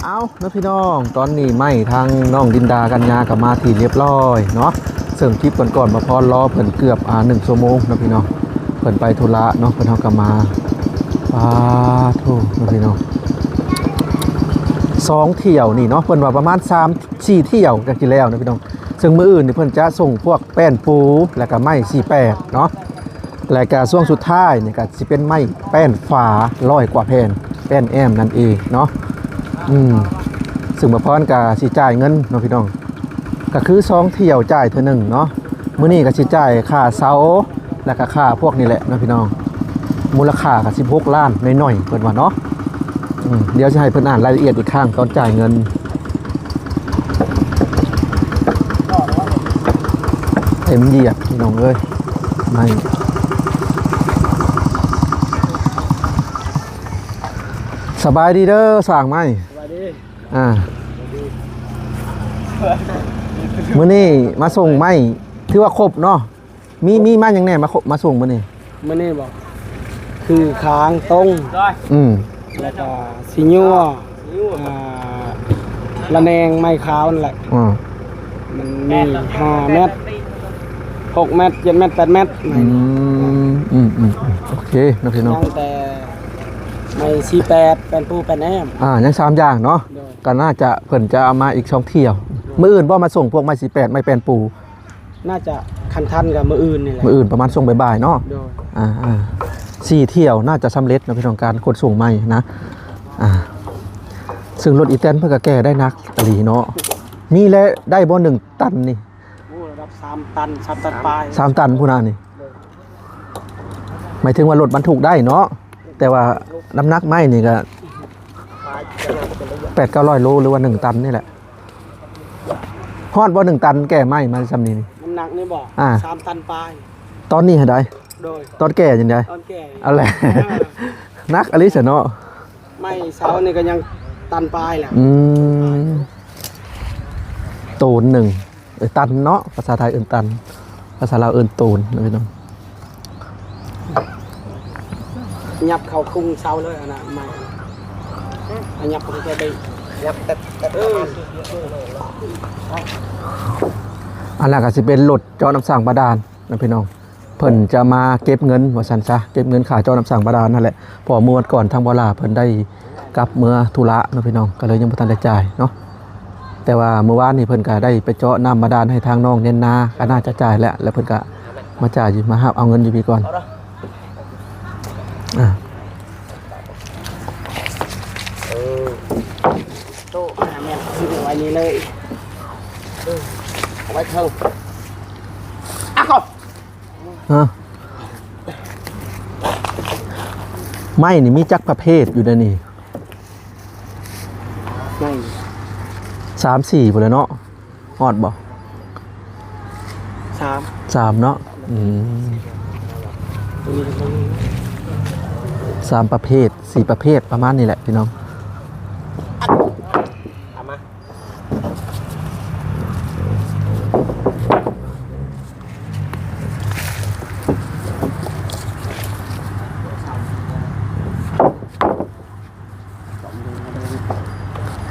ເອົາເນາະພີ່ນ້ອງ ຕອນນີ້ໄມ້ທາງນ້ອງລິນດາກັນຍາກໍມາທີ່ຮຽບຮ້ອຍເນາະ ເຊິ່ງຄລິບກ່ອນໆ ບ່າວພອນລໍເພິ່ນເກືອບ ອ່າ ໜຶ່ງຊົ່ວໂມງເນາະພີ່ນ້ອງ ເພິ່ນໄປທຸລະເນາະ ເພິ່ນເຮົາກໍມາ ປາໂທ້ເນາະພີ່ນ້ອງ ສອງຖ້ຽວນີ້ເນາະ ເພິ່ນວ່າປະມານສາມສີ່ຖ້ຽວ ຈັ່ງຊິແລ້ວເນາະພີ່ນ້ອງ ເຊິ່ງມື້ອື່ນນີ້ເພິ່ນຈະສົ່ງພວກແປ້ນປູ ແລ້ວກໍໄມ້ສີ່ແປດເນາະ. ແລະກະຊ່ວງສຸດທ້າຍນີ້ກະຊິເປັນໄມ້ແປ້ນຝາຮ້ອຍກວ່າແຜ່ນ ແປ້ນແອ້ມນັ້ນເອງເນາະ ອືມ ຊຶ່ງບ່າວພອນກະຊິຈ່າຍເງິນເນາະພີ່ນ້ອງ ກະຄືສອງຖ້ຽວຈ່າຍເທື່ອໜຶ່ງເນາະ ມື້ນີ້ກະຊິຈ່າຍຄ່າເສົາ ແລະກະຄ່າພວກນີ້ແຫຼະເນາະພີ່ນ້ອງ ມູນລະຄ່າກະສິບຫົກລ້ານໜ້ອຍໆ ເພິ່ນວ່າເນາະ ອືມ ດຽວຊິໃຫ້ເພິ່ນອ່ານລາຍລະອຽດອີກຄັ້ງຕອນຈ່າຍເງິນ. ເຕັມຢຽບພີ່ນ້ອງເອີຍ ໄມ້ ສະບາຍດີເດີ ຊ່າງໄມ້ ສະບາຍດີ ອ່າ ມື້ນີ້ມາສົ່ງໄມ້ ຖືວ່າຄົບເນາະ ມີ ມີໄມ້ຫຍັງແດ່ມາ ມາສົ່ງມື້ນີ້? ມື້ນີ້ບໍ ຄືຄາງຕົງ ອືມ ແລ້ວກໍສີຍົວ ອ່າ ລະແນງໄມ້ຂາວນັ້ນແຫຼະ ອ່າ ມັນມີຫ້າແມັດ ຫົກແມັດ ເຈັດແມັດ ແປດແມັດ ອືມ ອືມ ອືມ ໂອເຄເນາະພີ່ນ້ອງ ຍັງແຕ່ໄມ້ສີ່ແປດ ແປ້ນປູ ແປ້ນແອ້ມ ອ່າ ຍັງສາມຢ່າງເນາະ ໂດຍ ກໍໜ້າຈະ ເພິ່ນຈະເອົາມາອີກສອງຖ້ຽວ ໂດຍ ມື້ອື່ນບໍ່ມາສົ່ງພວກໄມ້ສີ່ແປດ ໄມ້ແປ້ນປູ? ໜ້າຈະຄັນທັນກັບມື້ອື່ນນີ້ແຫຼະ ມື້ອື່ນປະມານຊ່ວງບ່າຍໆເນາະ ໂດຍ ອ່າໆ ສີ່ຖ້ຽວໜ້າຈະສຳເລັດເນາະ ພີ່ນ້ອງ ການຂົນສົ່ງໄມ້ນະ ອ່າ ຊຶ່ງລົດອີແຕນເພິ່ນກໍແກ່ໄດ້ໜັກອີ່ຫຼີເນາະ ມີແລະໄດ້ບໍ່ໜຶ່ງຕັນນີ້? ໂອ້ ລະດັບສາມຕັນ ສາມຕັນປາຍ ສາມຕັນພຸ້ນນະນີ້ ໂດຍ ໝາຍເຖິງວ່າລົດບັນທຸກໄດ້ເນາະ ແຕ່ວ່ານ້ຳໜັກໄມ້ນີ້ກໍແປດເກົ້າຮ້ອຍໂລ ຫຼືວ່າໜຶ່ງຕັນນີ້ແຫຼະ ຮອດບໍ່ໜຶ່ງຕັນ ແກ່ໄມ້ມາຊ່ຳນີ້ນີ້ ນ້ຳໜັກນີ້ບໍ ອ່າ ສາມຕັນປາຍ ຕອນນີ້ຫັ້ນໃດ ໂດຍ ຕອນແກ່ຈັ່ງໃດ ຕອນແກ່ນັ້ນແຫຼະ ເອີ ໜັກອີ່ຫຼີຊະເນາະ ໄມ້ເສົານີ້ກໍຍັງຕັນປາຍແຫຼະ ອືມ ໂຕນໜຶ່ງ ເອີ ຕັນເນາະ ພາສາໄທເອີ້ນຕັນ ພາສາລາວເອີ້ນໂຕນເນາະພີ່ນ້ອງ ຫຍັບເຂົ້າຄຸງເສົາເລີຍ ອັນນະ ໄມ້ ຫຍັບເຂົ້າໄປໄດ້ ຫຍັບແຕ່ ເອີ ອັນນັ້ນກໍຊິເປັນລົດເຈາະນ້ຳສ້າງບາດານເນາະພີ່ນ້ອງ ເພິ່ນຈະມາເກັບເງິນວ່າຊັ້ນຊະ ເກັບເງິນຄ່າເຈາະນ້ຳສ້າງບາດານຫັ້ນແຫຼະ ເພາະເມື່ອວັນກ່ອນທາງບໍ່ຫຼ້າເພິ່ນໄດ້ກັບເມືອທຸລະເນາະພີ່ນ້ອງ ກໍເລີຍຍັງບໍ່ທັນໄດ້ຈ່າຍເນາະ ແຕ່ວ່າມື້ວານນີ້ເພິ່ນກໍໄດ້ໄປເຈາະນ້ຳບາດານໃຫ້ທາງນ້ອງແນນນາ ກໍໜ້າຈະຈ່າຍແລ້ວ ແລ້ວເພິ່ນກໍມາຈ່າຍຢູ່ ມາຮັບເອົາເງິນຢູ່ພີ້ກ່ອນ ອ່າ ເອີ ໂຕະ ແມ່ນ ໄວ້ນີ້ເລີຍ ເອີ ເອົາໄວ້ເທິງ ອ້າວ ຮະ ໄມ້ນີ້ມີຈັກປະເພດຢູ່ໃນນີ້? ໄມ້ ສາມສີ່ພຸ້ນແຫຼະເນາະ ຮອດບໍ່? ສາມ ສາມເນາະ ອືມ ສາມປະເພດ ສີ່ປະເພດ ປະມານນີ້ແຫຼະພີ່ນ້ອງ.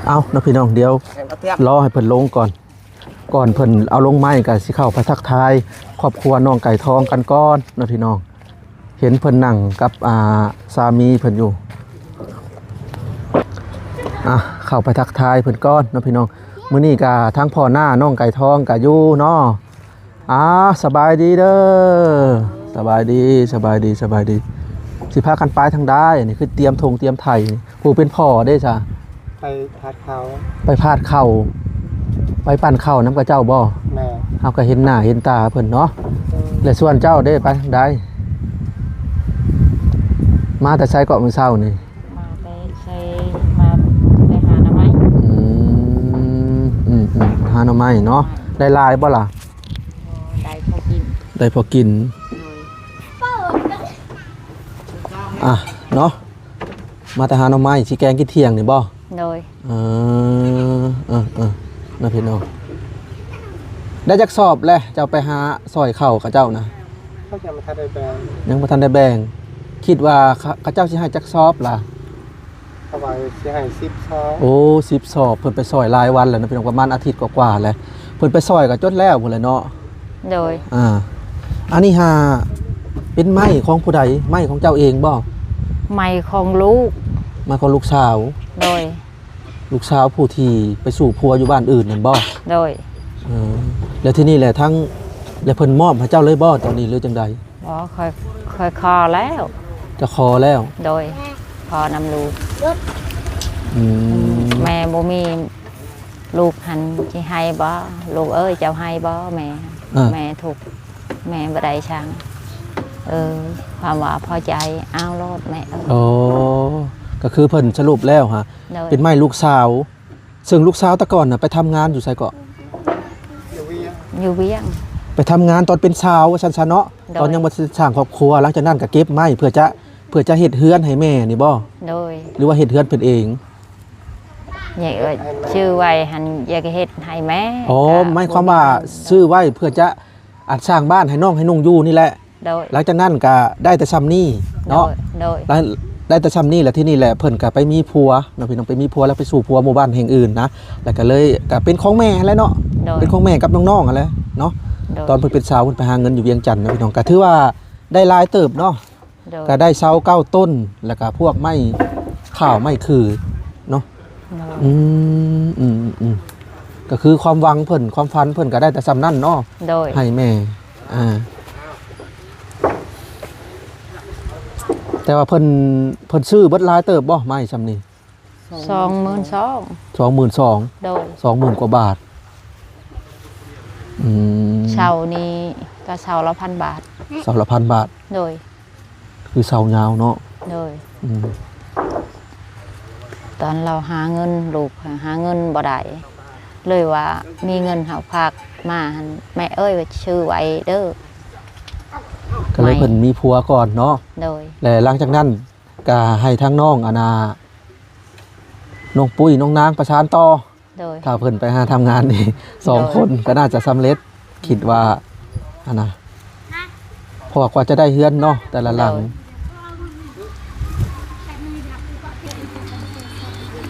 ເອົາເນາະພີ່ນ້ອງ ດຽວລໍໃຫ້ເພິ່ນລົງກ່ອນ ກ່ອນເພິ່ນເອົາລົງໄມ້ ກໍຊິເຂົ້າໄປທັກທາຍຄອບຄົວນ້ອງໄກ່ທອງກັນກ່ອນເນາະພີ່ນ້ອງ. ເຫັນເພິ່ນນັ່ງກັບ ອ່າ ສາມີເພິ່ນຢູ່ ອ່ະ ເຂົ້າໄປທັກທາຍເພິ່ນກ່ອນເນາະພີ່ນ້ອງ. ມື້ນີ້ກະທັງພໍ່ນ້ານ້ອງໄກ່ທອງກະຢູ່ເນາະ. ອ່າ ສະບາຍດີເດີ ສະບາຍດີ ສະບາຍດີ ສະບາຍດີ. ຊິພາກັນໄປທາງໃດ? ນີ້ຄືຕຽມຖົງຕຽມໄຖ. ຜູ້ເປັນພໍ່ເດ້ຊະ? ໄປພາດເຂົ້າ ໄປພາດເຂົ້າ ໄປປັ່ນເຂົ້ານຳຂະເຈົ້າບໍ່? ແມ່ນ. ເຮົາກໍເຫັນໜ້າເຫັນຕາເພິ່ນເນາະ. ແລະສ່ວນເຈົ້າເດ້ ໄປທາງໃດ? ມາແຕ່ໃສເກາະມື້ເຊົ້ານີ້? ມາແຕ່ໃສ ມາແຕ່ຫາໜໍ່ໄມ້. ອືມ ອືມ ອືມ ຫາໜໍ່ໄມ້ເນາະ. ໄດ້ຫຼາຍບໍ່ລະ? ໄດ້ພໍກິນ ໄດ້ພໍກິນ. ໂດຍ. ອ່ະ ເນາະ ມາແຕ່ຫາໜໍ່ໄມ້ ຊິແກງກິນທ່ຽງນີ້ບໍ່? ໂດຍ. ເອີ ເອີ ເອີ ເນາະພີ່ນ້ອງ. ໄດ້ຈັກສອບແລະ ເຈົ້າໄປຫາຊ່ອຍເຂົ້າເຂົາເຈົ້ານະ? ເຂົາຍັງບໍ່ທັນໄດ້ແບ່ງ ຍັງບໍ່ທັນໄດ້ແບ່ງ. ຄິດວ່າເຂົາ ເຂົາເຈົ້າຊິໃຫ້ຈັກສອບລະ? ເຂົາວ່າຊິໃຫ້ສິບຊອບ. ໂອ້ ສິບຊອບ ເພິ່ນໄປຊ່ອຍຫຼາຍວັນແລ້ວເນາະ ພີ່ນ້ອງ ປະມານອາທິດກວ່າໆແລ້ວ ເພິ່ນໄປຊ່ອຍກໍຈົນແລ້ວພຸ້ນແຫຼະເນາະ. ໂດຍ. ອ່າ ອັນນີ້ຫາເປັນໄມ້ຂອງຜູ້ໃດ? ໄມ້ຂອງເຈົ້າເອງບໍ່? ໄມ້ຂອງລູກ. ໄມ້ຂອງລູກສາວ? ໂດຍ. ລູກສາວຜູ້ທີ່ໄປສູ່ຜົວຢູ່ບ້ານອື່ນນັ້ນບໍ່? ໂດຍ. ເອີ ແລ້ວທີນີ້ແຫຼະ ທັງ ແລ້ວເພິ່ນມອບໃຫ້ເຈົ້າເລີຍບໍ່ຕອນນີ້ ຫຼືຈັ່ງໃດ? ບໍ່ ຂ້ອຍ ຂ້ອຍຂໍແລ້ວ. ເຈົ້າຂໍແລ້ວ? ໂດຍ ຂໍນຳລູກ. ອືມ ແມ່ບໍ່ມີ ລູກຫັ້ນຊິໃຫ້ບໍ່? ລູກເອີຍ ເຈົ້າໃຫ້ບໍ່ແມ່? ອ່າ ແມ່ທຸກ ແມ່ບໍ່ໄດ້ຊ່າງ. ເອີ ຄວາມວ່າພໍໃຈ ເອົາໂລດແມ່ເອີຍ. ໂອ້ ກໍຄືເພິ່ນສະຫຼຸບແລ້ວຫະ ໂດຍ ເປັນໄມ້ລູກສາວ. ເຊິ່ງລູກສາວແຕ່ກ່ອນນະໄປທຳງານຢູ່ໃສເກາະ? ຢູ່ວຽງ. ໄປທຳງານຕອນເປັນສາວວ່າຊັ້ນຊະເນາະ. ໂດຍ. ຕອນຍັງບໍ່ທັນສ້າງຄອບຄົວ ຫຼັງຈາກນັ້ນກໍເກັບໄມ້ເພື່ອຈະ ເພື່ອຈະເຮັດເຮືອນໃຫ້ແມ່ນີ້ບໍ່? ໂດຍ. ຫຼືວ່າເຮັດເຮືອນເພິ່ນເອງ? ຢາກ ເອີ ຊື້ໄວ້ຫັ້ນ ຢາກເຮັດໃຫ້ແມ່. ອໍ ກໍ ໝາຍຄວາມວ່າ ບໍ່ມີເງິນ ຊື້ໄວ້ເພື່ອຈະ ອັນ ສ້າງບ້ານໃຫ້ນ້ອງໃຫ້ນຸ່ງຢູ່ນີ້ແຫຼະ. ໂດຍ. ຫຼັງຈາກນັ້ນກໍໄດ້ແຕ່ຊ່ຳນີ້ເນາະ. ໂດຍ ໂດຍ. ໄດ້ ໄດ້ແຕ່ຊ່ຳນີ້ແຫຼະ ທີນີ້ແຫຼະເພິ່ນກໍໄປມີຜົວເນາະ ພີ່ນ້ອງ ໄປມີຜົວແລ້ວໄປສູ່ຜົວໝູ່ບ້ານແຫ່ງອື່ນນະ ແລ້ວກໍເລີຍ ກໍເປັນຂອງແມ່ຫັ້ນແຫຼະເນາະ. ໂດຍ. ເປັນຂອງແມ່ກັບນ້ອງໆຫັ້ນແຫຼະເນາະ. ໂດຍ. ຕອນເພິ່ນເປັນສາວເພິ່ນໄປຫາເງິນຢູ່ວຽງຈັນນະ ພີ່ນ້ອງ ກໍຖືວ່າໄດ້ຫຼາຍເຕີບເນາະ. ໂດຍ. ກໍໄດ້ຊາວເກົ້າຕົ້ນ ແລ້ວກໍພວກໄມ້ຂ່າວໄມ້ຂືເນາະ. ໂດຍ. ອືມ ອືມ ອືມ ກໍຄືຄວາມຫວັງເພິ່ນ ຄວາມຝັນເພິ່ນກໍໄດ້ແຕ່ຊ່ຳນັ້ນເນາະ. ໂດຍ. ໃຫ້ແມ່ ອ່າ ແຕ່ວ່າເພິ່ນ ເພິ່ນຊື້ເບິດຫຼາຍເຕີບບໍ່ ໄມ້ຊ່ຳນີ້? ສອງໝື່ນສອງ. ສອງໝື່ນສອງ. ໂດຍ. ສອງໝື່ນກວ່າບາດ. ອືມ ເຊົ່ານີ້ກໍເຊົ່າລະພັນບາດ. ເຊົ່າລະພັນບາດ. ໂດຍ. ຄືເຊົ່າຍາວເນາະ. ໂດຍ. ອືມ ຕອນລາວຫາເງິນ ລູກຫາເງິນບໍ່ໄດ້ ເລີຍວ່າມີເງິນເຮົາຝາກມາຫັ້ນ ແມ່ເອີຍ ໄວ້ຊື້ໄວ້ເດີ ກໍເລີຍ ໄມ້ ເພິ່ນມີຜົວກ່ອນເນາະ. ໂດຍ. ແລະຫຼັງຈາກນັ້ນກໍໃຫ້ທາງນ້ອງ ອັນນ່າ ນ້ອງປຸ້ຍ ນ້ອງນາງປະສານຕໍ່. ໂດຍ. ຖ້າເພິ່ນໄປຫາທຳງານນີ້ ສອງ ໂດຍ ຄົນກໍໜ້າຈະສຳເລັດ ຄິດວ່າຫັ້ນນະ ເພາະວ່າກວ່າຈະໄດ້ເຮືອນເນາະ ແຕ່ລະຫຼັງ. ໂດຍ.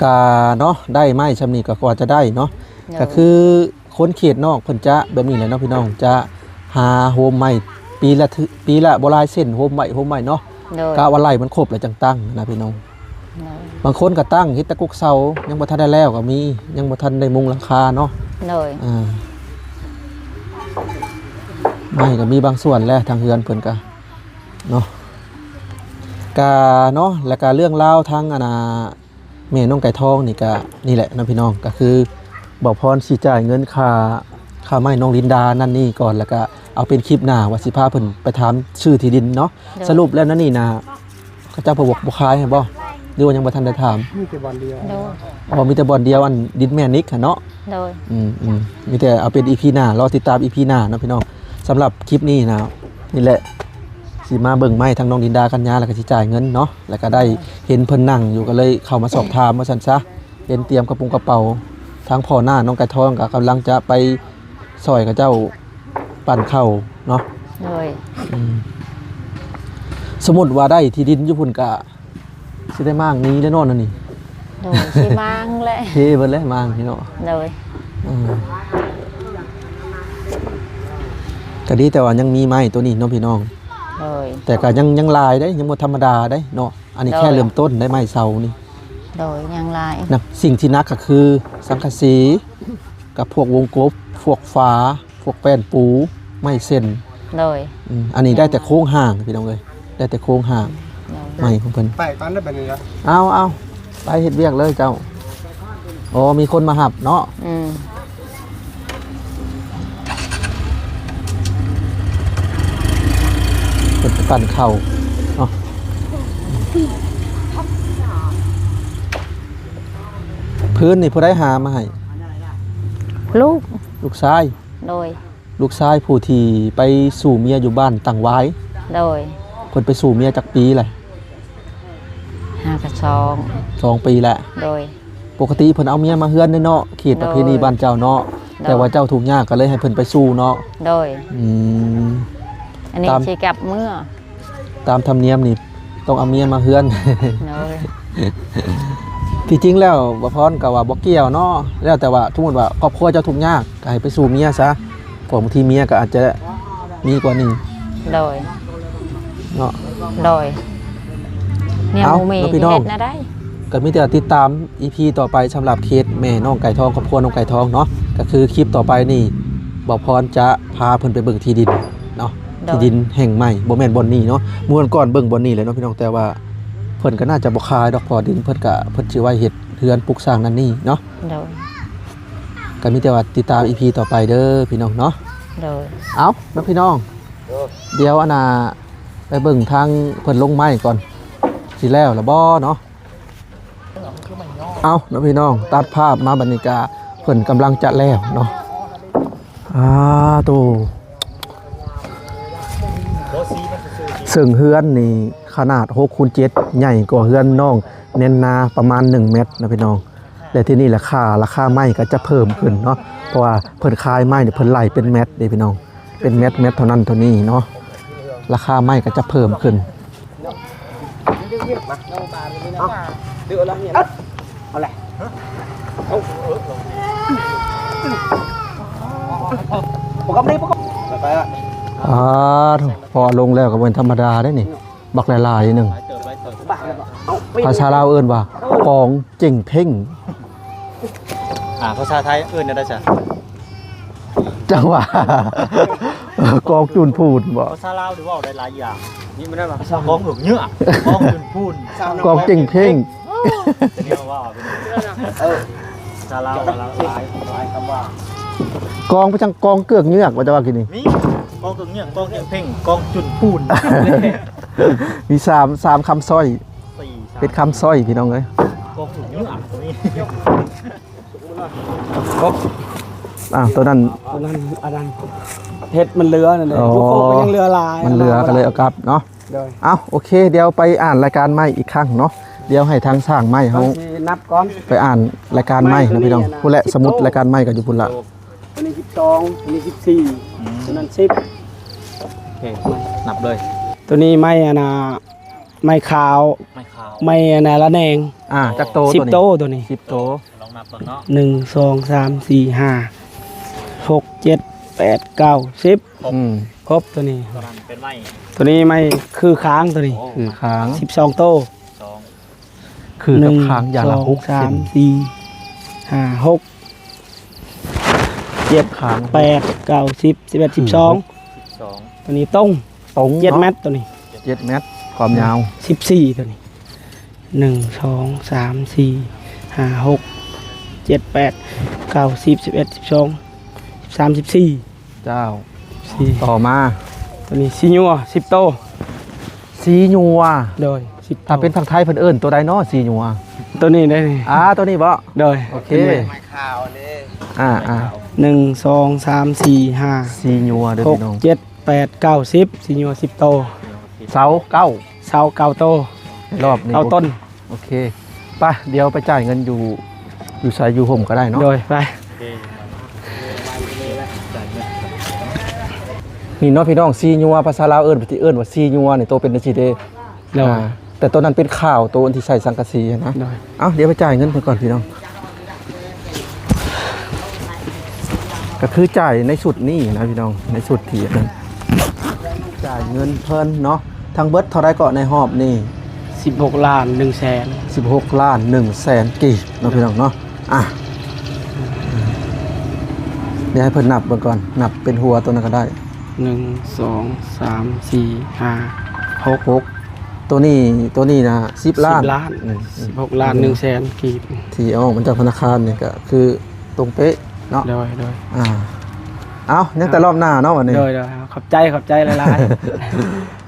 ກະເນາະ ໄດ້ໄມ້ຊ່ຳນີ້ກໍກວ່າຈະໄດ້ເນາະ. ໂດຍ. ກໍຄືຄົນເຂດນອກເພິ່ນຈະແບບນີ້ແຫຼະເນາະ ພີ່ນ້ອງ ຈະຫາໂຮມໄມ້ປີລະເທື່ອ ປີລະບໍ່ຫຼາຍເສັ້ນ ໂຮມໄມ້ ໂຮມໄມ້ເນາະ. ໂດຍ. ກະວ່າໄລ່ມັນຄົບແລ້ວຈັ່ງຕັ້ງນະ ພີ່ນ້ອງ. ໂດຍ. ບາງຄົນກໍຕັ້ງເຮັດແຕ່ກົກເສົາ ຍັງບໍ່ທັນໄດ້ແລ້ວກໍມີ ຍັງບໍ່ທັນໄດ້ມຸງຫຼັງຄາເນາະ. ໂດຍ. ອ່າ ໄມ້ກໍມີບາງສ່ວນແຫຼະ ທາງເຮືອນເພິ່ນກໍເນາະ ກະເນາະ. ແລ້ວກະເລື່ອງລາວທາງ ອັນນ່າ ແມ່ນ້ອງໄກ່ທອງນີ້ກະນີ້ແຫຼະເນາະ ພີ່ນ້ອງ ກໍຄືບ່າວພອນຊິຈ່າຍເງິນຄ່າ ຄ່າໄມ້ນ້ອງລິນດານັ້ນນີ້ກ່ອນ ແລ້ວກະເອົາເປັນຄລິບໜ້າວ່າຊິພາເພິ່ນໄປຖາມຊື້ທີ່ດິນເນາະ. ໂດຍ. ສະຫຼຸບແລ້ວນັ້ນນີ້ນະ ເຂົາເຈົ້າບໍ່ ບໍ່ຂາຍໃຫ້ບໍ່ ຫຼືວ່າຍັງບໍ່ທັນໄດ້ຖາມ? ມີແຕ່ບ່ອນດຽວ. ໂດຍ. ອໍ ມີແຕ່ບ່ອນດຽວ ອັນດິນແມ່ນິກຫັ້ນເນາະ. ໂດຍ. ອືມ ອືມ ມີແຕ່ເອົາເປັນອີພີໜ້າ ລໍຕິດຕາມອີພີໜ້າເນາະ ພີ່ນ້ອງ. ສຳລັບຄລິບນີ້ນະ ນີ້ແຫຼະ ຊິມາເບິ່ງໄມ້ທາງນ້ອງລິນດາກັນຍາ ແລ້ວກໍຊິຈ່າຍເງິນເນາະ ແລ້ວກໍໄດ້ເຫັນເພິ່ນນັ່ງຢູ່ ກໍເລີຍເຂົ້າມາສອບຖາມວ່າຊັ້ນຊະ. ເຫັນຕຽມກະປຸງກະເປົາ ທາງພໍ່ນ້ານ້ອງໄກ່ທອງກໍກຳລັງຈະໄປຊ່ອຍເຂົາເຈົ້າ ປັ່ນເຂົ້າເນາະ. ໂດຍ. ອືມ ສົມມຸດວ່າໄດ້ທີ່ດິນຢູ່ພຸ້ນກະຊິໄດ້ມ້າງໜີແລ້ວເນາະ ອັນນີ້. ໂດຍ ຊິມ້າງແຫຼະ ເພເບິດແລ້ວມ້າງນີ້ເນາະ. ໂດຍ. ອືມ ກະດີແຕ່ວ່າຍັງມີໄມ້ໂຕນີ້ເນາະ ພີ່ນ້ອງ. ໂດຍ. ແຕ່ກະຍັງ ຍັງຫຼາຍເດ້ ຍັງບໍ່ທຳມະດາເດ້ເນາະ. ອັນນີ້ ໂດຍ ແຄ່ເລີ່ມຕົ້ນໄດ້ໄມ້ເສົານີ້. ໂດຍ ຍັງຫຼາຍນະ. ສິ່ງທີ່ໜັກກໍຄືສັງກະສີ ກັບພວກວົງກົບ ພວກຝາ ພວກແປ້ນປູ ໄມ້ເສັ້ນ. ໂດຍ. ອືມ ອັນນີ້ໄດ້ແຕ່ໂຄງຮ່າງ ພີ່ນ້ອງເອີຍ ໄດ້ແຕ່ໂຄງຮ່າງ. ໂດຍ. ໄມ້ຂອງເພິ່ນ ໄປກ່ອນເດີບັດນີ້ເດີ. ເອົາ ເອົາ ໄປເຮັດວຽກເລີຍເຈົ້າ. ອໍ ມີຄົນມາຮັບເນາະ. ອືມ ເພິ່ນໄປປັ່ນເຂົ້າເນາະ. ພື້ນນີ້ຜູ້ໃດຫາມາໃຫ້? ລູກ. ລູກຊາຍ? ໂດຍ. ລູກຊາຍຜູ້ທີ່ໄປສູ່ເມຍຢູ່ບ້ານຕັງຫວາຍ? ໂດຍ. ເພິ່ນໄປສູ່ເມຍຈັກປີແລ້ວ? ຫາກະສອງ ສອງປີແລ້ວ. ໂດຍ. ປົກກະຕິເພິ່ນເອົາເມຍມາເຮືອນເດ້ເນາະ ເຂດປະເພນີ ໂດຍ ບ້ານເຈົ້າເນາະ. ໂດຍ. ແຕ່ວ່າເຈົ້າທຸກຍາກກໍເລີຍໃຫ້ເພິ່ນໄປສູ່ເນາະ. ໂດຍ. ອືມ ອັນນີ້ ຕາມ ຊິກັບເມືອ ຕາມທຳນຽມນີ້ຕ້ອງເອົາເມຍມາເຮືອນ. ໂດຍ. ທີ່ຈິງແລ້ວບ່າວພອນກໍວ່າບໍ່ກ່ຽວເນາະ ແລ້ວແຕ່ວ່າສົມມຸດວ່າຄອບຄົວເຈົ້າທຸກຍາກ ກໍໃຫ້ໄປສູ່ເມຍຊະ ເພາະບາງທີເມຍກໍອາດຈະມີກວ່ານີ້ ໂດຍ ເນາະ ໂດຍ ແນວ ເອົ້າ ໝູ່ເມ ເນາະພີ່ນ້ອງ ເຮັດແນວໃດ ກໍມີແຕ່ຕິດຕາມອີພີຕໍ່ໄປ ສຳລັບເຄສແມ່ນ້ອງໄກ່ທອງ ຄອບຄົວນ້ອງໄກ່ທອງເນາະ ກໍຄືຄລິບຕໍ່ໄປນີ້ ບ່າວພອນຈະພາເພິ່ນໄປເບິ່ງທີ່ດິນເນາະ ໂດຍ ທີ່ດິນແຫ່ງໃໝ່ ບໍ່ແມ່ນບ່ອນນີ້ເນາະ ເມື່ອກ່ອນເບິ່ງບ່ອນນີ້ແຫຼະເນາະພີ່ນ້ອງ ແຕ່ວ່າເພິ່ນກໍໜ້າຈະບໍ່ຂາຍດອກ ເພາະວ່າດິນເພິ່ນກໍ ເພິ່ນຊິໄວ້ເຮັດເຮືອນປຸກສ້າງນັ້ນນີ້ເນາະ ໂດຍ ກໍມີແຕ່ວ່າຕິດຕາມອີພີຕໍ່ໄປເດີພີ່ນ້ອງເນາະ ໂດຍ ເອົ້າເນາະພີ່ນ້ອງ ດຽວອັນນ່າ ໄປເບິ່ງທາງເພິ່ນລົງໄມ້ກ່ອນ ຊິແລ້ວລະບໍ່ເນາະ ເອົ້າເນາະພີ່ນ້ອງ ຕັດພາບມາບັດນີ້ກະເພິ່ນກຳລັງຈະແລ້ວເນາະ ອາໂຕ ເຊິ່ງເຮືອນນີ້ຂະໜາດຫົກຄູນເຈັດ ໃຫຍ່ກວ່າເຮືອນນ້ອງແນນນາປະມານໜຶ່ງແມັດເນາະພີ່ນ້ອງ ແລະທີ່ນີ້ລາຄາ ລາຄາໄມ້ກໍຈະເພີ່ມຂຶ້ນເນາະ ເພາະວ່າເພິ່ນຂາຍໄມ້ນີ້ເພິ່ນໄລ່ເປັນແມັດເດ້ພີ່ນ້ອງ ເປັນແມັດ ແມັດເທົ່ານັ້ນເທົ່ານີ້ເນາະ ລາຄາໄມ້ກໍຈະເພີ່ມຂຶ້ນ ເອົາ ເອົາແຫຼະ ເອົາ ປະກອບນີ້ ປະກອບ ໄປລະ ອາໂທ້ ພໍລົງແລ້ວກໍບໍ່ແມ່ນທຳມະດາເດ້ນີ້ ບັກຫຼາຍໆໜຶ່ງ ບາດແລ້ວກໍເອົາ ພາສາລາວເອີ້ນວ່າ ເອີ ກອງເຈັງເພັງ ອາ ພາສາໄທເອີ້ນແນວໃດຊະ? ຈັ່ງວ່າ ກອງຈູນພູນບໍ? ພາສາລາວນີ້ເວົ້າໄດ້ຫຼາຍຢ່າງ ນີ້ມັນໄດ້ວ່າ ກອງເອືອກເຍືອກ ກອງຈູນພູນ ກອງເຈັງເພັງ ເອີ ພາສາລາວຫຼາຍ ຫຼາຍຄຳວ່າ ກອງໄປຈັ່ງ ກອງເກືອກເງືອກ ວ່າຈະວ່າກີ້ນີ້ ມີກອງເກືອກເງືອກ ກອງເຈັງເພັງ ກອງຈູນພູນ ມີສາມ ສາມຄຳສ້ອຍ ເປັນຄຳສ້ອຍພີ່ນ້ອງເອີຍ ກອງເກືອກເງືອກ ອາ ຕົວນັ້ນ ຕົວນັ້ນ ອັນນັ້ນ ເຮັດມັນເຫຼືອນັ້ນເດ້ ໂອ້ ຢູ່ໂຄກກໍຍັງເຫຼືອຫຼາຍ ມັນເຫຼືອກໍເລີຍເອົາກັບເນາະ ໂດຍ ເອົ້າ ໂອເຄ ດຽວໄປອ່ານລາຍການໃໝ່ອີກຄັ້ງເນາະ ດຽວໃຫ້ທາງຊ່າງໄມ້ເຮົາ ເບິ່ງທີ່ນັບກ່ອນ ໄປອ່ານລາຍການໃໝ່ເນາະພີ່ນ້ອງ ໄມ້ຕົວນີ້ ພຸ້ນແຫຼະ ສະໝຸດລາຍການໃໝ່ກໍຢູ່ພຸ້ນລະ ໂຕນີ້ສິບສອງ ຕົວນີ້ສິບສີ່ ອືມ ຕົວນັ້ນສິບ ໂອເຄ ນັບເລີຍ ຕົວນີ້ໄມ້ອັນນ່າ ໄມ້ຂາວ ໄມ້ຂາວ ໄມ້ອັນນ່າລະແນງ ອາ ຈັກໂຕ ສິບໂຕ ຕົວນີ້ ສິບໂຕ ລອງນັບເບິ່ງເນາະ ໜຶ່ງ ສອງ ສາມ ສີ່ ຫ້າ ຫົກ ເຈັດ ແປດ ເກົ້າ ສິບ ອືມ ຄົບຕົວນີ້ ຕົວນັ້ນເປັນໄມ້ ຕົວນີ້ໄມ້ຂືຄາງຕົວນີ້ ໂອ້ ຂືຄາງ ສິບສອງໂຕ ສອງ ຂືກັບຄາງຢ່າງລະຫົກເຊັນ ໜຶ່ງ ສອງ ສາມ ສີ່ ຫ້າ ຫົກ ເຈັດ ຄາງ ແປດ ເກົ້າ ສິບ ສິບເອັດ ສິບສອງ ສິບສອງ ຕົວນີ້ຕົງ ຕົງເນາະ ເຈັດແມັດຕົວນີ້ ເຈັດແມັດ ຄວາມຍາວ ສິບສີ່ຕົວນີ້ ໜຶ່ງ ສອງ ສາມ ສີ່ ຫ້າ ຫົກ ເຈັດ ແປດ ເກົ້າ ສິບ ສິບເອັດ ສິບສອງ ສິບສາມ ສິບສີ່ ເຈົ້າ ສີ່ ຕໍ່ມາ ຕົວນີ້ສີຍົວ ສິບໂຕ ສີຍົວ ໂດຍ ສິບໂຕ ຖ້າເປັນທາງໄທເພິ່ນເອີ້ນຕົວໃດເນາະ ສີຍົວ ຕົວນີ້ເດ້ ອາ ຕົວນີ້ບໍ? ໂດຍ ໂອເຄ ເປັນໄມ້ ໄມ້ຂາວນີ້ ອາໆ ໜຶ່ງ ສອງ ສາມ ສີ່ ຫ້າ ສີຍົວເດີ ຫົກ ພີ່ນ້ອງ ເຈັດ ແປດ ເກົ້າ ສິບ ສີຍົວ ສິບໂຕ ເສົາເກົ້າ ເສົາເກົ້າໂຕ ຮອບນີ້ ເກົ້າຕົ້ນ ໂອເຄ ໄປ ດຽວໄປຈ່າຍເງິນຢູ່ ຢູ່ໃສຢູ່ຮົ່ມກໍໄດ້ເນາະ ໂດຍ ໄປ ນີ້ເນາະພີ່ນ້ອງ ສີຍົວ ພາສາລາວເອີ້ນ ເພິ່ນຊິເອີ້ນວ່າສີຍົວນີ້ ໂຕເປັນຈັ່ງຊີ້ເດ້ ໂດຍ ອາ ແຕ່ໂຕນັ້ນເປັນຂາວ ໂຕອັນທີ່ໃສ່ສັງກະສີຫັ້ນນະ ໂດຍ ເອົ້າ ດຽວໄປຈ່າຍເງິນເພິ່ນກ່ອນພີ່ນ້ອງ ກໍຄືຈ່າຍໃນຊຸດນີ້ນະພີ່ນ້ອງ ໃນຊຸດທີ່ອັນນັ້ນ ຈ່າຍເງິນເພິ່ນເນາະ ທັງເບິດເທົ່າໃດເກາະໃນຮອບນີ້? ສິບຫົກລ້ານໜຶ່ງແສນ ສິບຫົກລ້ານໜຶ່ງແສນກີບເນາະ ພີ່ນ້ອງເນາະ ອາ ດຽວໃຫ້ເພິ່ນນັບເບິ່ງກ່ອນ ນັບເປັນຫົວໂຕນັ້ນກໍໄດ້ ໜຶ່ງ ສອງ ສາມ ສີ່ ຫ້າ ຫົກ ຫົກ ໂຕນີ້ ໂຕນີ້ນະ ສິບລ້ານ ສິບລ້ານ ອືມ ສິບຫົກລ້ານໜຶ່ງແສນກີບ ທີ່ເອົາອອກມາຈາກທະນາຄານນີ້ກໍຄືຕົງເປະເນາະ ໂດຍ ໂດຍ ອາ ເອົ້າ ຍັງແຕ່ຮອບໜ້າເນາະ ບັດນີ້ ໂດຍ ໂດຍ ຂອບໃຈ ຂອບໃຈຫຼາຍ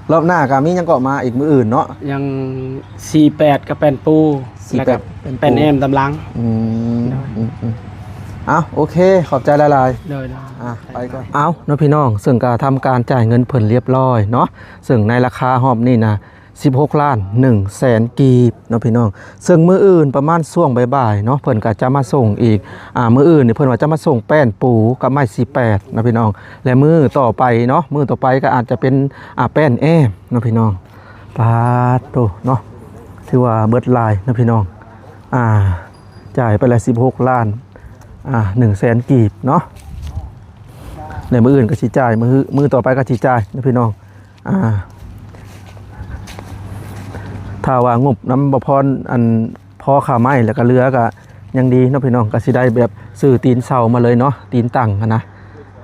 ໆ ຮອບໜ້າກໍມີຫຍັງເກາະມາອີກມື້ອື່ນເນາະ ຍັງສີ່ແປດກັບແປ້ນປູ ສີ່ແປດ ແລ້ວກໍແປ້ນແອ້ມຕາມຫຼັງ ອືມ ໂດຍ ອືມໆ ເອົ້າ ໂອເຄ ຂອບໃຈຫຼາຍໆ ໂດຍ ໂດຍ ອາ ໄປກ່ອນ ເອົ້າ ເນາະ ພີ່ນ້ອງ ເຊິ່ງກໍທຳການຈ່າຍເງິນເພິ່ນລຽບຮ້ອຍເນາະ ເຊິ່ງໃນລາຄາຮອບນີ້ນະ ສິບຫົກລ້ານໜຶ່ງແສນກີບເນາະ ພີ່ນ້ອງ ເຊິ່ງມື້ອື່ນປະມານຊ່ວງບ່າຍໆເນາະ ເພິ່ນກໍຈະມາສົ່ງອີກ ອາ ມື້ອື່ນນີ້ເພິ່ນວ່າຈະມາສົ່ງແປ້ນປູກັບໄມ້ສີ່ແປດເນາະ ພີ່ນ້ອງ ແລະ ມື້ຕໍ່ໄປເນາະ ມື້ຕໍ່ໄປກໍອາດຈະເປັນ ອາ ແປ້ນແອ້ມເນາະ ພີ່ນ້ອງ ປາດໂທ້ເນາະ ຖືວ່າເບິດຫຼາຍເນາະ ພີ່ນ້ອງ ອ່າ ຈ່າຍໄປແລ້ວສິບຫົກລ້ານ ອ່າ ໜຶ່ງແສນກີບເນາະ ແລ້ວມື້ອື່ນກໍຊິຈ່າຍ ມື້ ມື້ຕໍ່ໄປກໍຊິຈ່າຍເນາະພີ່ນ້ອງ. ອ່າ ຖ້າວ່າງົບນຳບໍ່ພອນ ອັນ ພໍຄ່າໄມ້ ແລ້ວກໍເຫຼືອກໍຍັງດີເນາະພີ່ນ້ອງ ກໍຊິໄດ້ແບບຊື້ຕີນເສົາມາເລີຍເນາະ ຕີນຕັ້ງຫັ້ນນະ.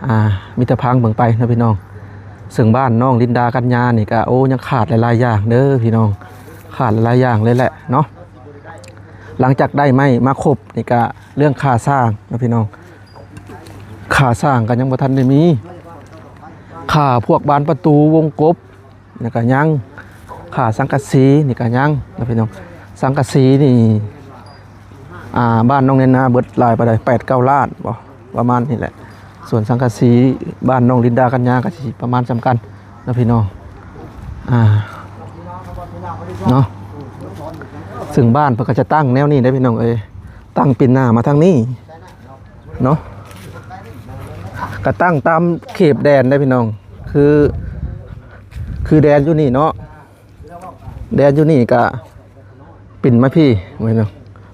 ອ່າ ມີແຕ່ພັງເບິ່ງໄປເນາະພີ່ນ້ອງ. ເຊິ່ງບ້ານນ້ອງລິນດາກັນຍານີ້ກໍ ໂອ້ ຍັງຂາດຫຼາຍໆຢ່າງເດີພີ່ນ້ອງ ຂາດຫຼາຍໆຢ່າງເລີຍແຫຼະເນາະ. ຫຼັງຈາກໄດ້ໄມ້ມາຄົບນີ້ກະເລື່ອງຄ່າສ້າງເນາະພີ່ນ້ອງ ຄ່າສ້າງກະຍັງບໍ່ທັນໄດ້ມີ ຄ່າພວກບານປະຕູວົງກົບນີ້ກະຍັງ ຄ່າສັງກະສີນີ້ກະຍັງເນາະພີ່ນ້ອງ. ສັງກະສີນີ້ ອ່າ ບ້ານນ້ອງແນນນາເບິດຫຼາຍປານໃດ ແປດເກົ້າລ້ານບໍ່ ປະມານນີ້ແຫຼະ. ສ່ວນສັງກະສີບ້ານນ້ອງລິນດາກັນຍາກະຊິປະມານສ່ຳກັນເນາະພີ່ນ້ອງ ອ່າ ເນາະ. ເຊິ່ງບ້ານເພິ່ນກະຈະຕັ້ງແນວນີ້ເດ້ພີ່ນ້ອງເອີຍ ຕັ້ງປິ່ນໜ້າມາທາງນີ້ເນາະ ກະຕັ້ງຕາມເຂດແດນເດ້ພີ່ນ້ອງ ຄື ຄືແດນຢູ່ນີ້ເນາະ ແດນຢູ່ນີ້ກະປິ່ນມາພີ້ ແມ່ນບໍ່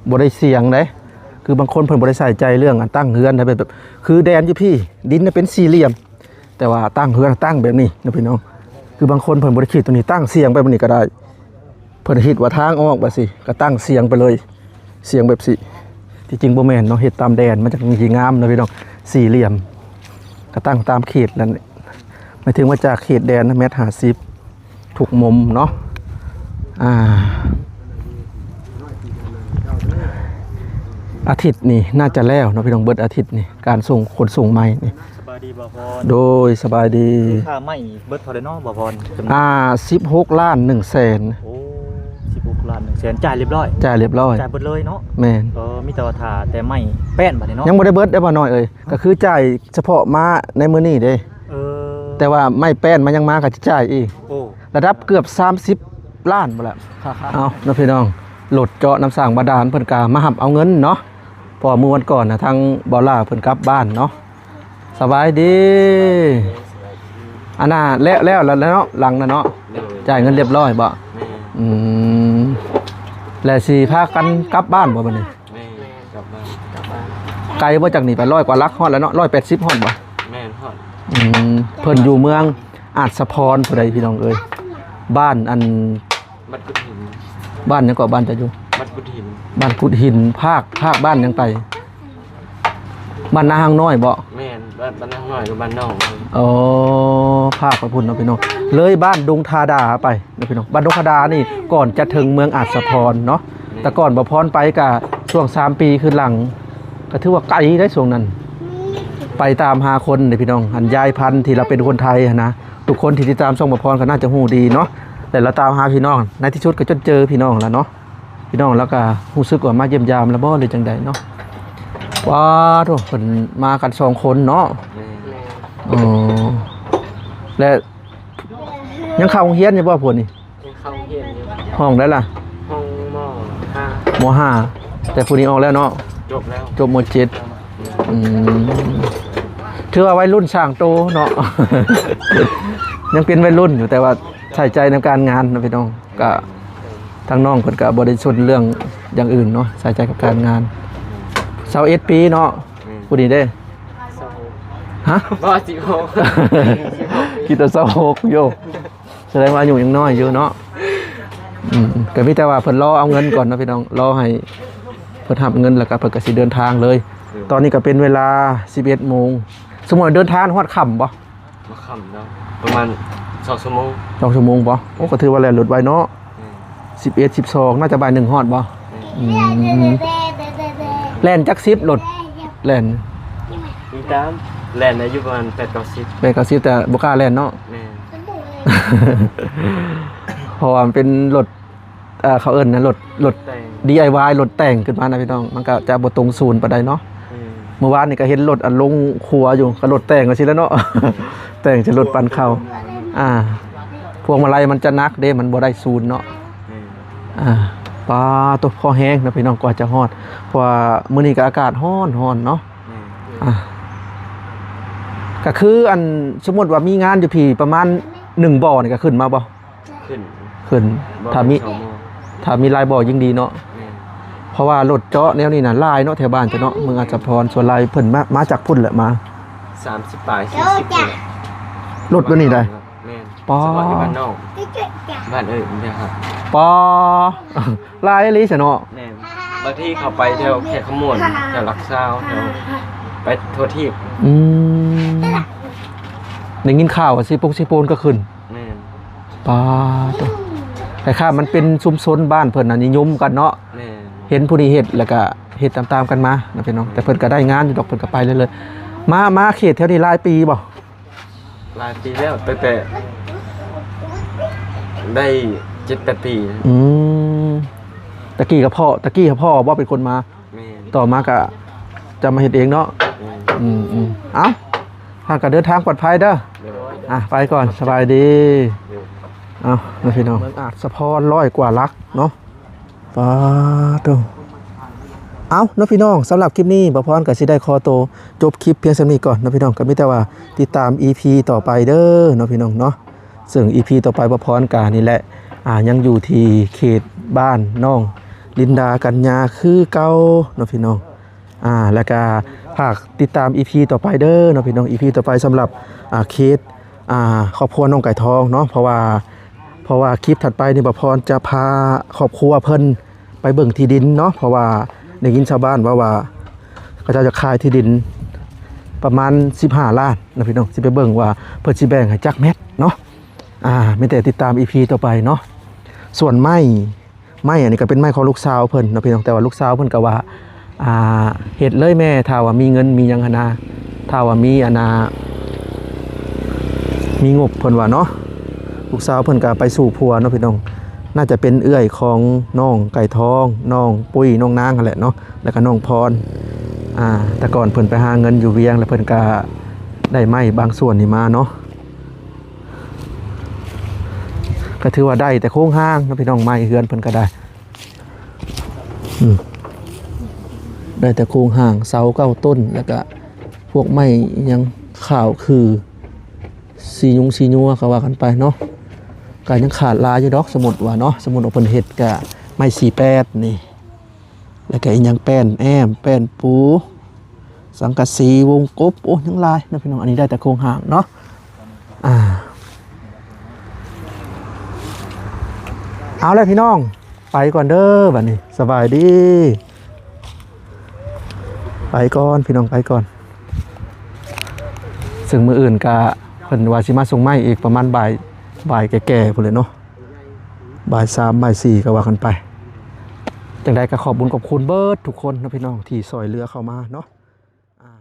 ບໍ່ໄດ້ສຽງເດ້. ຄືບາງຄົນເພິ່ນບໍ່ໄດ້ໃສ່ໃຈເລື່ອງອັນຕັ້ງເຮືອນນະ ແບບ ແບບ ຄືແດນຢູ່ພີ້ ດິນນະເປັນສີ່ຫຼ່ຽມ ແຕ່ວ່າຕັ້ງເຮືອນຕັ້ງແບບນີ້ນະພີ່ນ້ອງ. ຄືບາງຄົນເພິ່ນບໍ່ໄດ້ຄິດຕົງນີ້ ຕັ້ງສຽງໄປແບບນີ້ກໍໄດ້ ເພິ່ນຄິດວ່າທາງອອກແບບຊີ້ ກໍຕັ້ງສຽງໄປເລີຍ ສຽງແບບຊີ້. ທີ່ຈິງບໍ່ແມ່ນເນາະ ເຮັດຕາມແດນມັນຈັ່ງຊິງາມນະພີ່ນ້ອງ ສີ່ຫຼ່ຽມ ກໍຕັ້ງຕາມເຂດນັ້ນ ໝາຍເຖິງວ່າຈາກເຂດແດນນະ ແມັດຫ້າສິບ ທຸກມຸມເນາະ. ອ່າ ອາທິດນີ້ໜ້າຈະແລ້ວເນາະພີ່ນ້ອງ ເບິດອາທິດນີ້ ການສົ່ງ ຂົນສົ່ງໄມ້ນີ້. ສະບາຍດີບ່າວພອນ. ໂດຍ ສະບາຍດີ. ຄ່າໄມ້ນີ້ເບິດເທົ່າໃດເນາະບ່າວພອນ? ອ່າ ສິບຫົກລ້ານໜຶ່ງແສນ. ໂອ້ ສິບຫົກລ້ານໜຶ່ງແສນ ຈ່າຍຮຽບຮ້ອຍ? ຈ່າຍຮຽບຮ້ອຍ ຈ່າຍເບິດເລີຍເນາະ? ແມ່ນ. ເອີ ມີແຕ່ວ່າຖ້າແຕ່ໄມ້ແປ້ນບາດນີ້ເນາະ? ຍັງບໍ່ໄດ້ເບິດເດ້ບ່າວນ້ອຍເອີຍ ກໍຄືຈ່າຍສະເພາະມາໃນມື້ນີ້ເດ້. ເອີ ແຕ່ວ່າໄມ້ແປ້ນມັນຍັງມາກໍຊິຈ່າຍອີກ. ໂອ້ ລະດັບເກືອບສາມສິບລ້ານພຸ້ນແຫຼະ. ເອົາເນາະພີ່ນ້ອງ ລົດເຈາະນ້ຳສ້າງບາດານເພິ່ນກະມາຮັບເອົາເງິນເນາະ ເພາະວ່າມື້ວັນກ່ອນນະ ທາງບ່າວຫຼ້າເພິ່ນກັບບ້ານເນາະ. ສະບາຍດີ. ອັນນ່າ ແລ້ວ ແລ້ວ ແລ້ວເນາະ ຫຼັງນະເນາະ? ໂດຍ ຈ່າຍເງິນຮຽບຮ້ອຍບໍ? ແມ່ນ. ອືມ ແລ້ວຊິພາກັນກັບບ້ານບໍບັດນີ້? ແມ່ນ ກັບບ້ານ ກັບບ້ານ. ໄກບໍ່ຈາກນີ້ໄປ? ຮ້ອຍກວ່າຫຼັກ ຮອດແລ້ວເນາະ ຮ້ອຍແປດສິບຮອດບໍ? ແມ່ນ ຮອດ. ອືມ ເພິ່ນຢູ່ເມືອງອາດສະພອນພຸ້ນໃດພີ່ນ້ອງເອີຍ. ບ້ານອັນ ບ້ານກຸດຫີນ. ບ້ານຫຍັງເກາະ ບ້ານເຈົ້າຢູ່? ບ້ານກຸດຫີນ. ບ້ານກຸດຫີນ ພາກ ພາກບ້ານຫຍັງໄປ? ບ້ານນາຮັງນ້ອຍບໍ? ແມ່ນ ບ້ານ ບ້ານນາຮັງນ້ອຍກັບບ້ານນ້ອງ. ອໍ ພາກໄປພຸ້ນເນາະພີ່ນ້ອງ ເລີຍບ້ານດົງທາດາໄປເນາະພີ່ນ້ອງ. ບ້ານດົງທາດານີ້ກ່ອນຈະເຖິງເມືອງອາດສະພອນເນາະ. ແມ່ນ. ແຕ່ກ່ອນບ່າວພອນໄປກະຊ່ວງສາມປີຄືນຫຼັງ ກະຖືວ່າໄກໄດ໋ຊ່ວງນັ້ນ ໄປຕາມຫາຄົນເດ້ພີ່ນ້ອງ. ອັນຍາຍພັນທີ່ລາວເປັນຄົນໄທຫັ້ນນະ ທຸກຄົນທີ່ຕິດຕາມຊ່ອງບ່າວພອນກໍໜ້າຈະຮູ້ດີເນາະ ແລະລາວຕາມຫາພີ່ນ້ອງ ໃນທີ່ສຸດກໍຈົນເຈີພີ່ນ້ອງລະເນາະ. ພີ່ນ້ອງລາວກໍຮູ້ສຶກວ່າມາຢ້ຽມຢາມລະບໍ ຫຼືຈັ່ງໃດເນາະ. ວ້າໂທ້ ເພິ່ນມາກັນສອງຄົນເນາະ. ແມ່ນ. ອໍ ແລະ ຍັງເຂົ້າໂຮງຮຽນຢູ່ບໍ່ພວກນີ້? ຍັງເຂົ້າໂຮງຮຽນຢູ່. ຫ້ອງໃດລະ? ຫ້ອງ ມໍຫ້າ. ມໍຫ້າ ແຕ່ຜູ້ນີ້ອອກແລ້ວເນາະ? ຈົບແລ້ວ ຈົບ ມໍເຈັດ. ອືມ ຖືວ່າໄວລຸ້ນສ້າງໂຕເນາະ ຍັງເປັນໄວລຸ້ນຢູ່ ແຕ່ວ່າໃສ່ໃຈໃນການງານເນາະພີ່ນ້ອງ. ກະທາງນ້ອງເພິ່ນກະບໍ່ໄດ້ສົນເລື່ອງຢ່າງອື່ນເນາະ ໃສ່ໃຈກັບການງານ. ຊາວເອັດປີເນາະ. ອືມ ຜູ້ນີ້ເດ້? ຊາວຫົກ. ຮະ? ບໍ່ ສິບຫົກ. ຄິດວ່າຊາວຫົກໂຢ. ສະແດງວ່າອາຍຸຍັງນ້ອຍຢູ່ເນາະ. ອືມ ກໍມີແຕ່ວ່າເພິ່ນລໍເອົາເງິນກ່ອນເນາະພີ່ນ້ອງ ລໍໃຫ້ເພິ່ນຮັບເງິນ ແລ້ວກໍເພິ່ນກໍຊິເດີນທາງເລີຍ. ໂດຍ. ຕອນນີ້ກໍເປັນເວລາສິບເອັດໂມງ. ສົມມຸດວ່າເດີນທາງຮອດຄ່ຳບໍ່? ບໍ່ຄ່ຳດອກ ປະມານສອງຊົ່ວໂມງ. ສອງຊົ່ວໂມງບໍ່? ໂອ້ ກໍຖືວ່າແລ່ນລົດໄວເນາະ. ແມ່ນ. ສິບເອັດ ສິບສອງ ໜ້າຈະບ່າຍໜຶ່ງຮອດບໍ່? ແມ່ນ. ອືມ ແລ່ນຈັກສິບລົດ ແລ່ນ? ມີຕາມ ແລ່ນໄດ້ຢູ່ປະມານແປດເກົ້າສິບ. ແປດເກົ້າສິບ ແຕ່ບໍ່ກ້າແລ່ນເນາະ. ແມ່ນ. ເພາະວ່າມັນເປັນລົດ ເອີ ເຂົາເອີ້ນນະ ລົດ ລົດ ແຕ່ງ ດີໄອວາຍ ລົດແຕ່ງຂຶ້ນມານະພີ່ນ້ອງ ມັນກໍຈະບໍ່ຕົງສູນປານໃດເນາະ. ອືມ ມື້ວານນີ້ກໍເຫັນລົດອັນລົງຂົວຢູ່ ກໍລົດແຕ່ງຈັ່ງຊີ້ແຫຼະເນາະ. ແຕ່ງຈະລົດປັ່ນເຂົ້າ ອ່າ ພວງມາໄລມັນຈະໜັກເດ້ ມັນບໍ່ໄດ້ສູນເນາະ. ອືມ ອ່າ ປາໂຕ ພໍແຮງເນາະພີ່ນ້ອງ ກວ່າຈະຮອດ ເພາະວ່າມື້ນີ້ກໍອາກາດຮ້ອນໆເນາະ. ອືມ ອ່າ ກໍຄືອັນ ສົມມຸດວ່າມີງານຢູ່ພີ້ປະມານໜຶ່ງບໍ່ນີ້ ກໍຂຶ້ນມາບໍ່? ຂຶ້ນ ຂຶ້ນ ບໍ່ ຖ້າມີ ສອງໝໍ້ ຖ້າມີຫຼາຍບໍ່ຍິ່ງດີເນາະ. ແມ່ນ. ເພ ພາະວ່າລົດເຈາະແນວນີ້ນະຫຼາຍເນາະ ແຖວບ້ານເຈົ້າເນາະ ເມືອງອາດສະພອນ ສ່ວນຫຼາຍເພິ່ນມາ ມາຈາກພຸ້ນແຫຼະ ມາ ສາມສິບປາຍ ສີ່ສິບ ພຸ້ນແຫຼະ ລົດແບບນີ້ໃດ໋ ແມ່ນ ປາ ສະເພາະຢູ່ບ້ານນອກ ບ້ານເອີ່ນເດ້ ປາ ຫຼາຍອີ່ຫຼີຊະເນາະ ແມ່ນ ບາງທີເຂົາໄປແຖວແຂກຂະມວນ ແຖວຫຼັກຊາວ ແຖວ ໄປທົ່ວທີບ ອືມ ໄດ້ຍິນຂ່າວວ່າເຊໂປງເຊໂປນກໍຂຶ້ນ ແມ່ນ ປາ ໂທ້ ຄ້າຍໆ ມັນເປັນຊຸມຊົນບ້ານເພິ່ນນະນິຍົມກັນເນາະ ແມ່ນ ເຫັນຜູ້ນີ້ເຮັດ ແລ້ວກະເຮັດຕາມໆກັນມານະພີ່ນ້ອງ ແຕ່ເພິ່ນກະໄດ້ງານຢູ່ດອກ ເພິ່ນກະໄປເລື້ອຍໆ ມາ ມາເຂດແຖວນີ້ຫຼາຍປີບໍ່? ຫຼາຍປີແລ້ວ ຕັ້ງແຕ່ໄດ້ເຈັດແປດປີ ອືມ ຕະກີ້ກະພໍ່ ຕະກີ້ພໍ່ບໍ່ເປັນຄົນມາ ແມ່ນ ຕໍ່ມາກະຈະມາເຮັດເອງເນາະ ແມ່ນ ອືມໆ ເອົ້າ ຫາກະເດີນທາງປອດໄພເດີ ໂດຍ ອ່ະ ໄປກ່ອນ ສະບາຍດີ ໂດຍ ເອົ້າ ນະພີ່ນ້ອງ ເມືອງອາດສະພອນ ຮ້ອຍກວ່າຫຼັກເນາະ ປາໂທ້ ເອົ້າ ເນາະພີ່ນ້ອງ ສຳລັບຄລິບນີ້ ບ່າວພອນກະຊິໄດ້ຂໍໂຕຈົບຄລິບພຽງສ່ຳນີ້ກ່ອນເນາະພີ່ນ້ອງ ກະມີແຕ່ວ່າຕິດຕາມອີພີຕໍ່ໄປເດີເນາະພີ່ນ້ອງເນາະ ເຊິ່ງອີພີຕໍ່ໄປ ບ່າວພອນກະນີ້ແຫຼະ ອ່າ ຍັງຢູ່ທີ່ເຂດບ້ານນ້ອງລິນດາກັນຍາຄືເກົ່າເນາະພີ່ນ້ອງ ອ່າ ແລ້ວກະຝາກຕິດຕາມອີພີຕໍ່ໄປເດີເນາະພີ່ນ້ອງ ອີພີຕໍ່ໄປສຳລັບ ອ່າ ເຂດ ອ່າ ຄອບຄົວນ້ອງໄກ່ທອງເນາະ ເພາະວ່າ ເພາະວ່າຄລິບຖັດໄປນີ້ ບ່າວພອນຈະພາຄອບຄົວເພິ່ນໄປເບິ່ງທີ່ດິນເນາະ ເພາະວ່າໄດ້ຍິນຊາວບ້ານເວົ້າວ່າ ເຂົາເຈົ້າຈະຂາຍທີ່ດິນປະມານສິບຫ້າລ້ານນະພີ່ນ້ອງ ຊິໄປເບິ່ງວ່າເພິ່ນຊິແບ່ງໃຫ້ຈັກແມັດເນາະ ອ່າ ມີແຕ່ຕິດຕາມອີພີຕໍ່ໄປເນາະ ສ່ວນໄມ້ ໄມ້ອັນນີ້ກະເປັນໄມ້ຂອງລູກສາວເພິ່ນເນາະພີ່ນ້ອງ ແຕ່ວ່າລູກສາວເພິ່ນກະວ່າ ອ່າ ເຮັດເລີຍແມ່ ຖ້າວ່າມີເງິນມີຫຍັງຫັ້ນນະ ຖ້າວ່າມີອັນນາ ມີງົບເພິ່ນວ່າເນາະ ລູກສາວເພິ່ນກະໄປສູ່ຜົວເນາະພີ່ນ້ອງ ໜ້າຈະເປັນເອື້ອຍຂອງນ້ອງໄກ່ທອງ ນ້ອງປຸ້ຍ ນ້ອງນາງຫັ້ນແຫຼະເນາະ ແລ້ວກະນ້ອງພອນ ອ່າ ແຕ່ກ່ອນເພິ່ນໄປຫາເງິນຢູ່ວຽງ ແລ້ວເພິ່ນກະໄດ້ໄມ້ບາງສ່ວນນີ້ມາເນາະ ກະຖືວ່າໄດ້ແຕ່ໂຄງຮ່າງເນາະພີ່ນ້ອງ ໄມ້ເຮືອນເພິ່ນກະໄດ້ ອືມ ໄດ້ແຕ່ໂຄງຮ່າງ ເສົາເກົ້າຕົ້ນ ແລ້ວກະພວກໄມ້ຫຍັງຂາວຄື ສີຍຸງສີຍົວ ກະວ່າກັນໄປເນາະ ກະຍັງຂາດຫຼາຍຢູ່ດອກ ສົມມຸດວ່າເນາະ ສົມມຸດວ່າເພິ່ນເຮັດກະໄມ້ສີ່ແປດນີ້ ແລ້ວກະອີ່ຫຍັງ ແປ້ນແອ້ມ ແປ້ນປູ ສັງກະສີ ວົງກົບ ໂອ້ ຍັງຫຼາຍເນາະພີ່ນ້ອງ ອັນນີ້ໄດ້ແຕ່ໂຄງຮ່າງເນາະ ອ່າ ເອົາແຫຼະພີ່ນ້ອງ ໄປກ່ອນເດີບັດນີ້ ສະບາຍດີ ໄປກ່ອນພີ່ນ້ອງ ໄປກ່ອນ ເຊິ່ງມື້ອື່ນກະເພິ່ນວ່າຊິມາສົ່ງໄມ້ອີກປະມານບ່າຍ ບ່າຍແກ່ໆພຸ້ນແຫຼະເນາະ ບ່າຍສາມ ບ່າຍສີ່ ກະວ່າກັນໄປ ຈັ່ງໃດກະຂອບບຸນຂອບຄຸນເບິດທຸກຄົນເນາະພີ່ນ້ອງ ທີ່ຊ່ອຍເຫຼືອເຂົ້າມາເນາະ ອ່າ